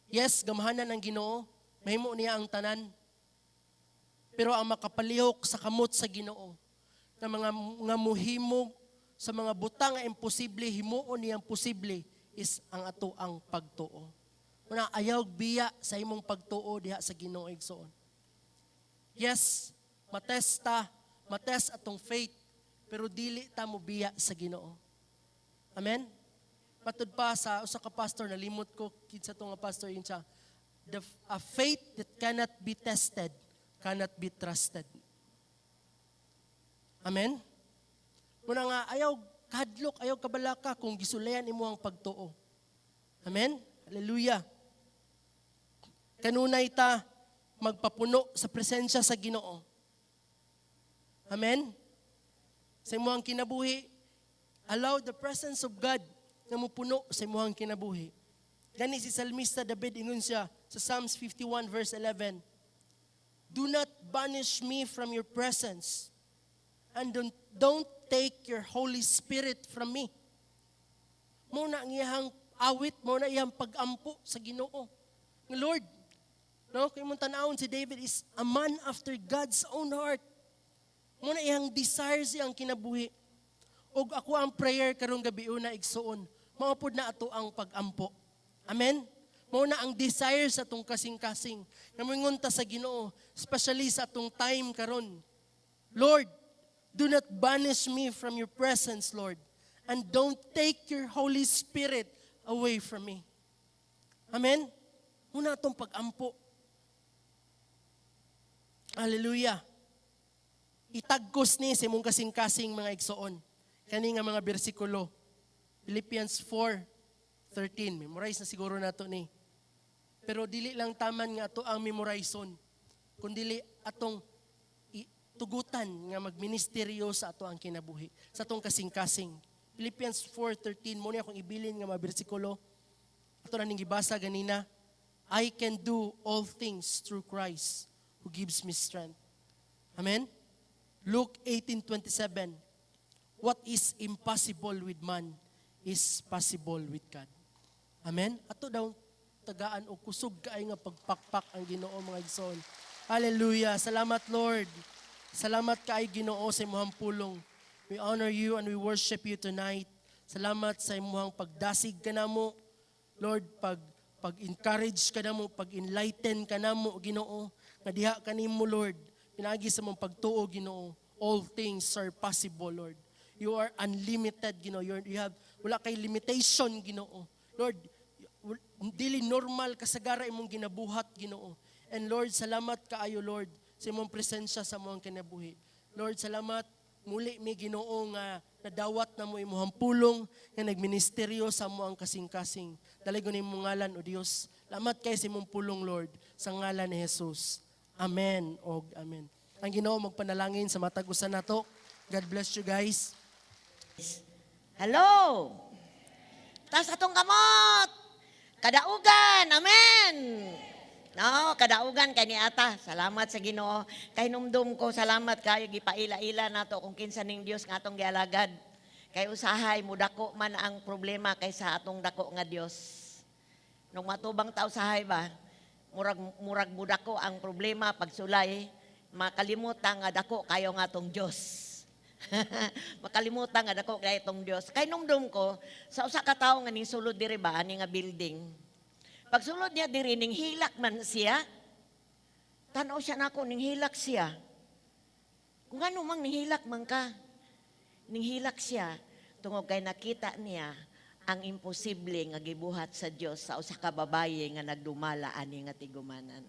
Yes, gamhanan ang Ginoo, mahimo niya ang tanan. Pero ang makapalihok sa kamot sa Ginoo, nga mga nga muhimo sa mga butang nga imposible, himuon niyang posible, is ang ato ang pagtuo. Una, ayaw biya sa imong pagtuo diha sa Ginoo, igsoon. Yes, matesta, matest atong faith, pero dili ta mo biya sa Ginoo. Amen? Matud pa sa usa ka pastor, nalimot ko kinsa to nga pastor, yun siya, a faith that cannot be tested cannot be trusted. Amen? Muna nga, ayaw kahadlok, ayaw kabalaka kung gisulayan imo ang pagtuo. Amen? Hallelujah. Kanunay ta magpapuno sa presensya sa Ginoo. Amen? Sa imong kinabuhi, allow the presence of God nga mupuno sa imong kinabuhi. Gani si Salmista David, ingon siya sa Psalms 51 verse 11, "Do not banish me from your presence and don't take your Holy Spirit from me." Mao na ang iyang awit, mao na iyang pagampo sa Ginoo. Nga, Lord, no, kay imong tan-awon, si David is a man after God's own heart. Mao na iyang desires, iyang kinabuhi. Og ako ang prayer karong gabi una, igsuon, mao pod na ato ang pagampo. Amen? Mao na ang desire sa atong kasing-kasing. Nga moingon ta sa Ginoo, especially sa atong time karon. "Lord, do not banish me from your presence, Lord, and don't take your Holy Spirit away from me." Amen? Mao na atong pagampo. Hallelujah. Itagkos ni sa imong kasing-kasing, mga igsoon. Kani nga mga bersikulo. Philippians 4:13. Memorize na siguro nato ni. Pero dili lang taman nga ato ang memorizon, kundili atong tugutan nga magministeryo sa ato ang kinabuhi, sa atong kasing-kasing. Philippians 4:13 mao ni akong ibilin nga mga bersikulo. Ato na ning gibasa ganina. "I can do all things through Christ who gives me strength." Amen? Luke 18:27. "What is impossible with man is possible with God." Amen? Ato daw tagaan og kusog kaay nga pagpakpak ang Ginoo, mga igsoon. Hallelujah. Salamat, Lord. Salamat kay Ginoo sa imong pulong. We honor you and we worship you tonight. Salamat sa imong pagdasig kanamo. Lord, pag-encourage kanamo, pag-enlighten kanamo, Ginoo. Nga diha kanimo, Lord. Pinaagi sa imong pagtuo, Ginoo. All things are possible, Lord. You are unlimited, Ginoo. You have wala kay limitation, Ginoo. Lord, dili normal kasagara imong ginabuhat, Ginoo. And Lord, salamat kaayo, Lord, sa imong presensya sa among kinabuhi. Lord, salamat muli mi, Ginoo, nga nadawat namo imong pulong nga nagministeryo sa among kasing-kasing. Dalaygon imong ngalan, O Dios. Salamat kay sa imong pulong, Lord, sa ngalan ni Jesus. Amen og amen. Ang Ginoo magpanalangin sa matag usa nato. God bless you guys. Hello! Taas atong kamot! Kadaugan! Amen! No, kadaugan kay ni ata. Salamat sa Ginoo. Kay numdum ko, salamat kayo gipaila-ila nato kung kinsa ning Dios nga atong gialagad. Kay usahay mudako man ang problema kaysa atong dako nga Dios. Nung matubang ta usahay ba, murag mudako ang problema pagsulay, makalimutan nga dako kayo nga atong Dios. Makalimutan nga dako kay itong Dios. Kay numdum ko sa usa ka tawo nga ning sulod diri ba, ani nga building. Pagsulod niya diri, ning hilak man siya. Tanaw siya nako, ning hilak siya. Kung ano mang nihilak man ka. Ning hilak siya tungod kay nakita niya ang imposible nga gibuhat sa Dios sa usa ka babaye nga nagdumala ani nga tigumanan.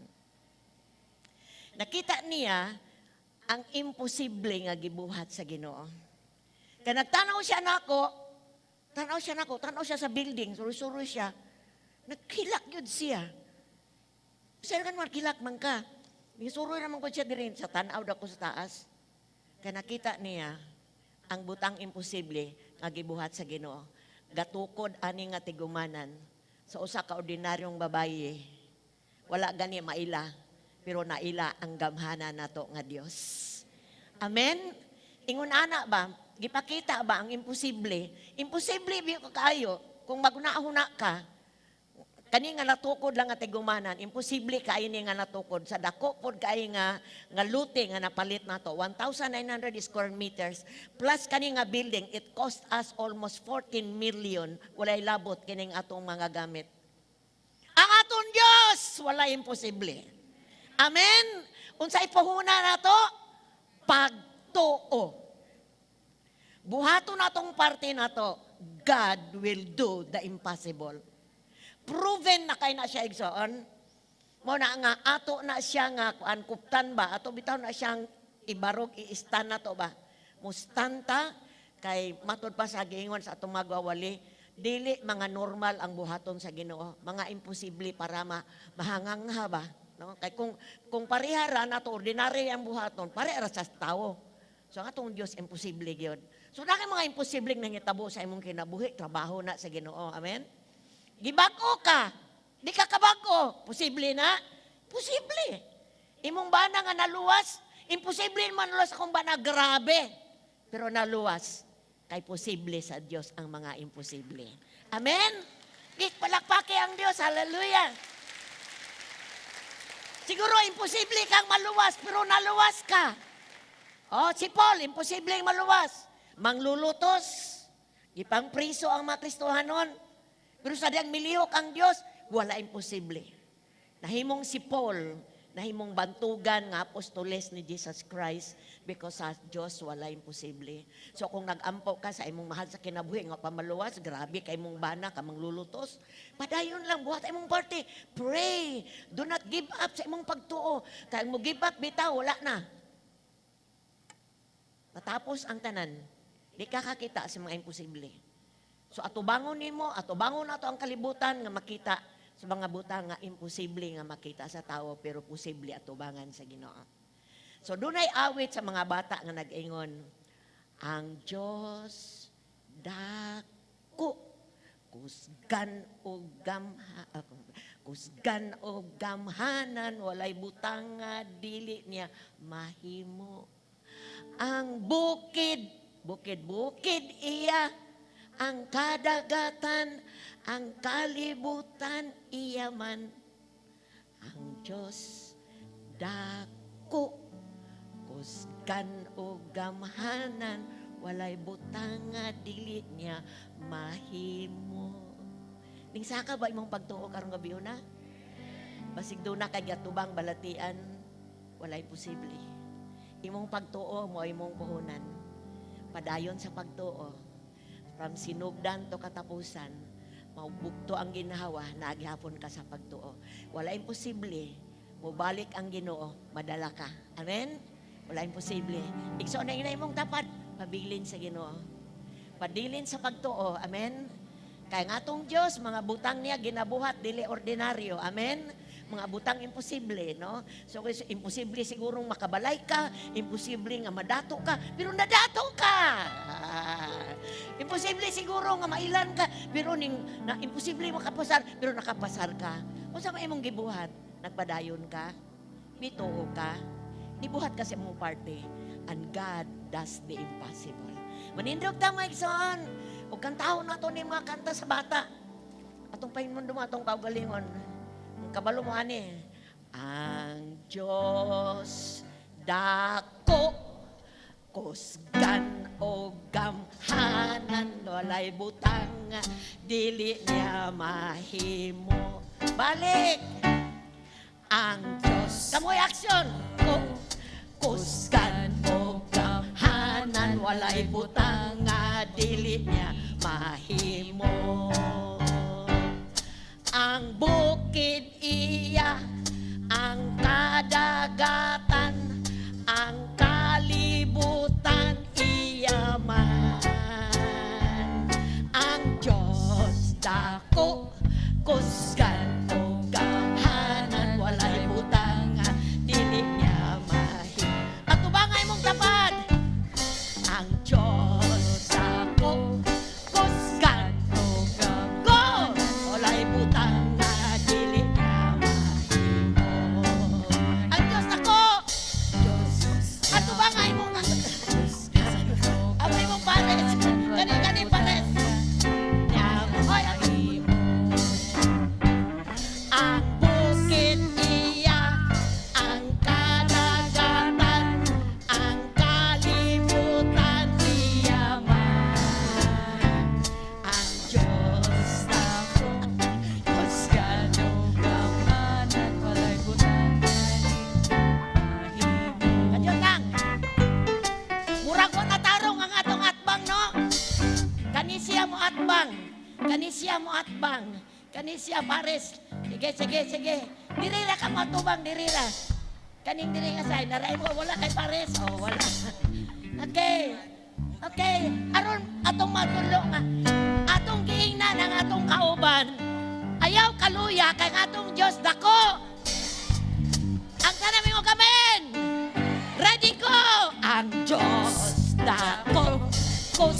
Nakita niya ang imposible nga gibuhat sa Ginoo. Kay nagtanaw siya nako, tanaw siya nako, tanaw siya sa building, suroy-suroy siya. Naghilak yun siya. Sir, kan kilak man ka. Nisuroy naman ko siya dirin sa tanaw dako sa taas. Kay nakita niya ang butang imposible nga gibuhat sa Ginoo. Gatukod ani nga tigumanan sa usa ka ordinaryong babaye. Wala gani maila, pero naila ang gamhana nato nga Dios. Amen? Ingon ana ba, gipakita ba ang imposible? Imposible bi kaayo kung maghuna-huna ka. Kani nga natukod lang nga tigumanan, imposible kaayo ni nga natukod sa dako pod kaayo nga lute nga napalit nato, 1,900 square meters plus kani nga building. It cost us almost 14 million, walay labot kining atong mga gamit. Ang atong Dios wala imposible. Amen. Unsay puhunan nato? Pagtuo. Buhaton natong parte nato, God will do the impossible. Proven na kay na siya, igsoon. Mao na nga ato na siya nga kuan, kuptan ba, ato bitaw na siyang ibarog, i-stand na to ba. Mustanta kay matud pa sa giingon sa atong magwawali, dili mga normal ang buhaton sa Ginoo, mga imposible para mahangangha ba, no? Kay kung pareha ra nato, ordinary ang buhaton, pareha ra sa tawo. So ang atong Dios, imposible gyud. So na kay mga imposibleng nangitabo sa imong kinabuhi, trabaho na sa Ginoo. Amen? Gibag-o ka. Di ka kabag-o. Posible na? Posible. Imong bana nga naluwas, imposible man naluwas akong bana, grabe. Pero naluwas, kay posible sa Dios ang mga imposible. Amen? Palakpaki ang Dios. Hallelujah. Siguro imposible kang maluwas, pero naluwas ka. Oh, si Paul, imposibleng maluwas. Manglulutos. Gipang priso ang mga Kristohanon. Pero sa diyang milihok ang Dios, wala imposible. Nahimong si Paul, nahimong bantugan nga apostoles ni Jesus Christ because sa Dios wala imposible. So kung nagampo ka sa imong mahal sa kinabuhi nga pamaluwas, grabe kay imong bana ka manglulutos. Padayon lang, buhat imong parte. Pray. Do not give up sa imong pagtuo. Kay mo give up bitaw, wala na. Matapos ang tanan, di ka kakita sa mga imposible. So atubangon nimo, atubangon nato ang kalibutan nga makita sa mga butang nga imposible nga makita sa tao pero posible atubangan sa Ginoo. So dunay awit sa mga bata nga nag-ingon, "Ang Dios dako, kusgan og gamhanan, walay butang nga dili niya mahimo. Ang bukid, bukid, bukid iya, ang kadagatan, ang kalibutan iya man. Ang Diyos dako, kusgan og gamhanan, walay butang nga dili niya mahimo." Ningsaka ba imong pagtuo karong gabi na? Basig duna kay gatubang balatian, walay posible. Imong pagtuo mo imong puhunan. Padayon sa pagtuo. From sinugdan to katapusan, maubugto ang ginhawa, naghapon ka sa pagtuo. Wala imposible, mubalik ang Ginoo, madala ka. Amen? Wala imposible. Igsoon na inay mong tapad, pabilin sa Ginoo. Padilin sa pagtuo. Amen? Kaya nga atong Diyos, mga butang niya ginabuhat, dili ordinaryo. Amen? Mga butang imposible, no? So, imposible sigurong makabalay ka, imposible nga madato ka, pero nadato ka. Ah, imposible siguro nga mailan ka, pero ning, na, imposible makapasar, pero nakapasar ka. Unsa may imong gibuhat? Nagpadayon ka? Mituo ka? Nibuhat ka sa imong parte. And God does the impossible. Manindog ta, mga igsoon. Ug kantahon nato ni mga kanta sa bata. Atong pahinumdum atong kaugalingon. Ang kabalo mo ani. "Ang Diyos dako, kusgan og gamhanan, walay butang dili niya mahimo." Balik! Ang Diyos. Kamoy action! Ko, kusgan og gamhanan, walay butang nga dili niya mahimo. Ang bukid iya, ang kadagatan, ang kalibutan iya man. Ang Diyos dako, kusgan og gamhanan, walay butang nga dili niya mahimo. Atubangay mong tapad! Ang Diyos dako, kusgan og go! Walay butang nga dili niya mahimo. Ang Diyos dako! Atubangay mong ang imong pares. Kani kani pares. Hoy, ang bukid iya, ang kadagatan, ang kalibutan iya man. Ang Diyos dako, Kusgan og gamhanan, walay butang mahimo. Kadiyot lang. Murag wa natarong ang atong atbang, no? Kani siya mo atbang. Kani siya mo atbang. Kani siya pares. Sige, sige, sige. Diri ra ka matubang, diri ra. Kaning diri nga side, naray mo, wala kay pares. Oh, wala. Okay. Okay. Aron atong matulo nga. Atong giingnan ang atong kauban. Ayaw kaluya kay ang atong Dios dako. Ang tanan mo kamen. Ready ko! Ang Diyos dako, kusgan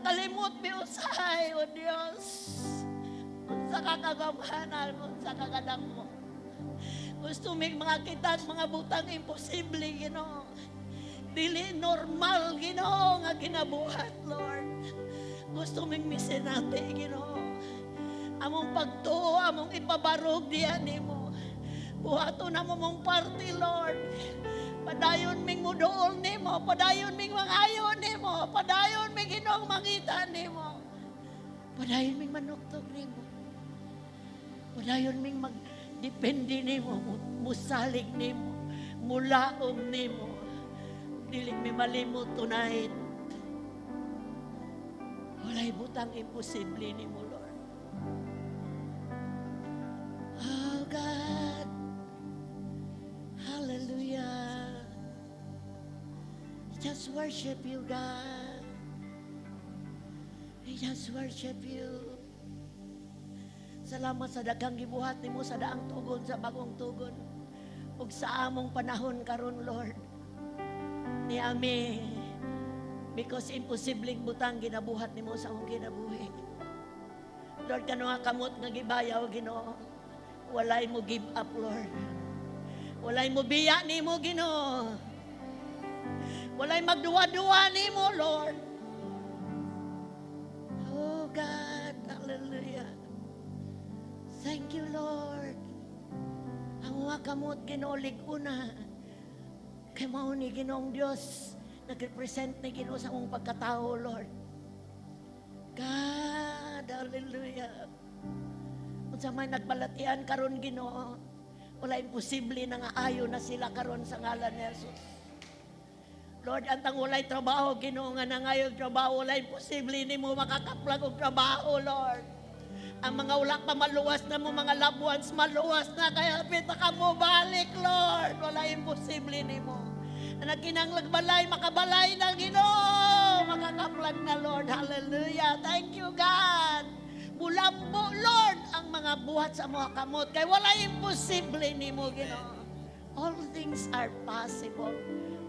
Makalimot mi usahay, O Dios. Unsa ka kagamhanan, unsa ka kadako. Gusto mig mga kita mga butang imposible, Ginoo. Dili normal, Ginoo, nga ginabuhat, Lord. Gusto mig misinati, Ginoo. Among pagtuo, among ipabarog diya nimo. Buhaton namo mong party, Lord. Padayon ming muduol nimo, padayon ming mangayo nimo, padayon ming, Ginoong, mangita nimo. Padayon ming manuktok nimo. Padayon ming magdepende nimo, musalig nimo, mulaom nimo. Dili mi malimot tonight. Walay butang imposible nimo, Lord. Oh God. Hallelujah. Just worship you, God. We just worship you. Salamat sa daghang gibuhat nimo sa daang tugon, sa bagong tugon, ug sa among panahon karon, Lord. Ni ami because imposibleng butang ginabuhat nimo sa among kinabuhi. Lord, kano nga kamot nga gibayaw, Ginoo. Walay mo give up, Lord. Walay mo biya nimo, Ginoo. Walay magduwa-duwa nimo, Lord. Oh God, hallelujah. Thank you, Lord. Ang mga kamot, Ginoo, lig-una. Kay mao ni, Ginoong Dios, nag-represent ni, Ginoo, sa among pagkatao, Lord. God, hallelujah. Unsa may nagbalatian karon, Ginoo, wala imposible na nga ayo na sila karon sa ngalan ni Jesus. Lord, antang walay trabaho, Ginoo, nga nangayo trabaho, wala imposible nimo makakaplag og trabaho, Lord. Ang mga wala pa maluwas na mo, mga loved ones, maluwas na, kaya pita ka mo balik, Lord. Wala imposible nimo. Na nagkinanglag balay, makabalay na, Ginoo. Makakaplag na, Lord. Hallelujah. Thank you, God. Mulambo, Lord, ang mga buhat sa mga kamot. Kay wala imposible nimo, Ginoo. All things are possible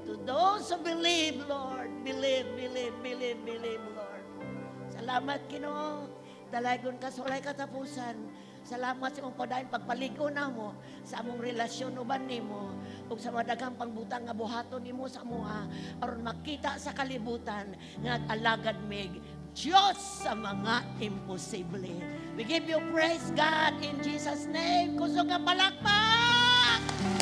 to those who believe, Lord. Believe, believe, believe, believe, Lord. Salamat, Ginoo. Dalaygon ka sa walay katapusan. Salamat sa imong padayon pagpalig-on namo sa among relasyon uban nimo ug sa mga daghang pangbutang nga buhaton nimo sa amoa aron makita sa kalibutan nga alagad mig Diyos sa mga imposible. We give you praise, God, in Jesus' name. Kusog nga palakpak!